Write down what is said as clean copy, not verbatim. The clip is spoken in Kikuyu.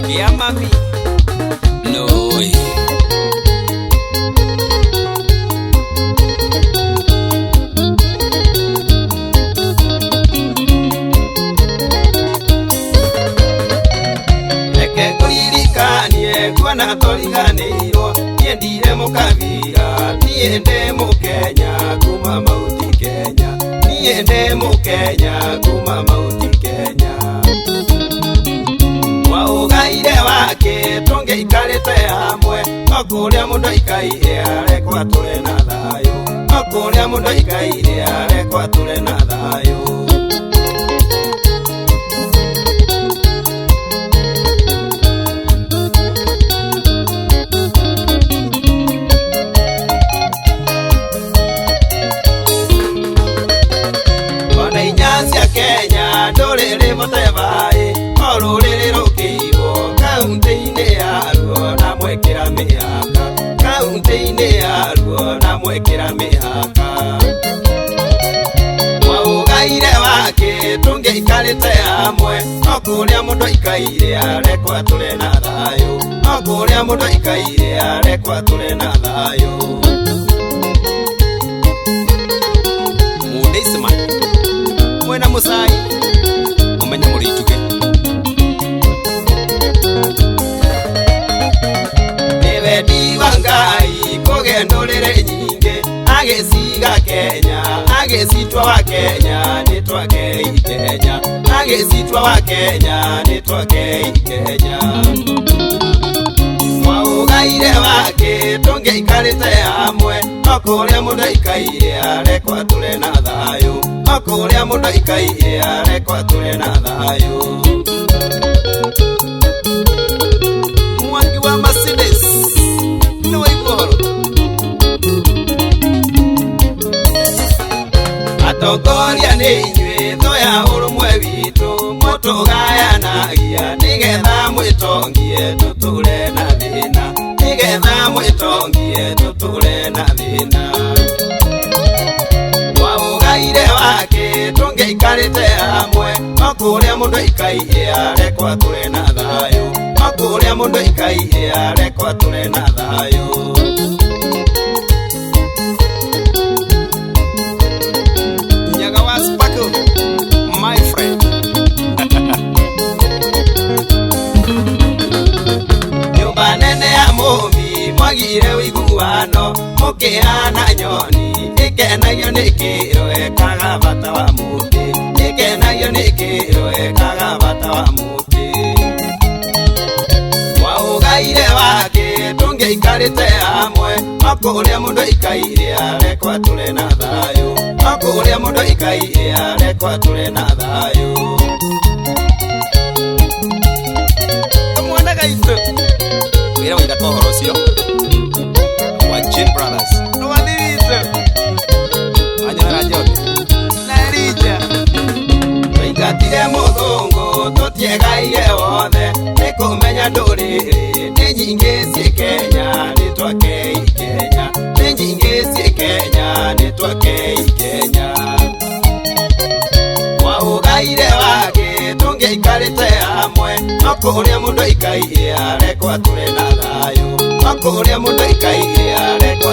Kĩa mami. No way. Reke ngũririkanie kuona tũriganĩirwo, niĩ ndirĩ mũkabira, niĩ ndĩ mũkenya kuma Mauti Kenya, niĩ ndĩ mũkenya kuma Mauti Kenya. Mwaũgaire wake tũngĩikarĩte hamwe, no kũrĩa mũndũ aikaire arekwo atũre na thayũ, no kũrĩa mũndũ aikaire arekwo atũre na thayũ. Ona inya cia Kenya ndũrĩrĩ bote baĩ, o rũrĩrĩ rũkĩirwo kaunti-inĩ yaruo na mwekĩra mĩhaka, kaunti-inĩ yaruo na mwekĩra mĩhaka. Mwaũgaire wake tũngĩikarĩte hamwe, no kũrĩa mũndũ aikaire arekwo atũre na thayũ, no kũrĩa mũndũ aikaire arekwo atũre na thayũ. Mũndĩcima mwena mũcai ũmenye mũrĩ itugĩ. Nĩ wendi wa Ngai kũgĩe ndũrĩrĩ nyingĩ, agĩciga Kenya, agĩcitua wa Kenya, nĩ twakei Kenya, agĩcitua wa Kenya, nĩ twakei Kenya. Mwaũgaire wake tũngĩikarĩte hamwe, no kũrĩa mũndũ aikaire arekwo atũre na thayũ, no kũrĩa mũndũ aikaire arekwo atũre na thayũ. Mwangi wa Mercedes nĩ waigua ũhoro. Atongoria nĩ inyuĩ thũ ya ũrũmwe witũ, mũtũgayanagia nĩgetha mwĩtongie tũtũre na thĩna, nĩgetha mwĩtongie tũtũre na thĩna. Mwaũgaire wake tũngĩikarĩte hamwe, no kũrĩa mũndũ aikaire arekwo atũre na thayũ, no kũrĩa mũndũ aikaire arekwo atũre na thayũ. Nyaga wa Sparkle, my friend. Nyũmba nene ya mũmbi mwagire ũiguano, mũkĩhana nyoni ĩkenagio nĩ kĩro ĩkaga bata wa mũtĩ, ĩkenagio nĩ kĩro ĩkaga bata wa mũtĩ. Mwaũgaire wake tũngĩikarĩte hamwe, no kũrĩa mũndũ aikaire arekwo atũre na thayũ, no kũrĩa mũndũ aikaire arekwo atũre na thayũ. Kamwana gaitũ wĩra waithaka ũhoro ũcio wa Jim Brothers rwathi witũ wanyonera John na Elijah. Twaingatire mũthũngũ tũtiegaire wothe, nĩ kũmenya ndũrĩrĩ nĩ nyingĩ ciĩ Kenya, nĩ twakei Kenya, nĩ nyingĩ ciĩ Kenya, nĩ twakei Kenya. Mwaũgaire wake tũngĩikarĩte hamwe, no kũrĩa mũndũ aikaire arekwo atũre na thayũ, no kũrĩa mũndũ aikaire arekwo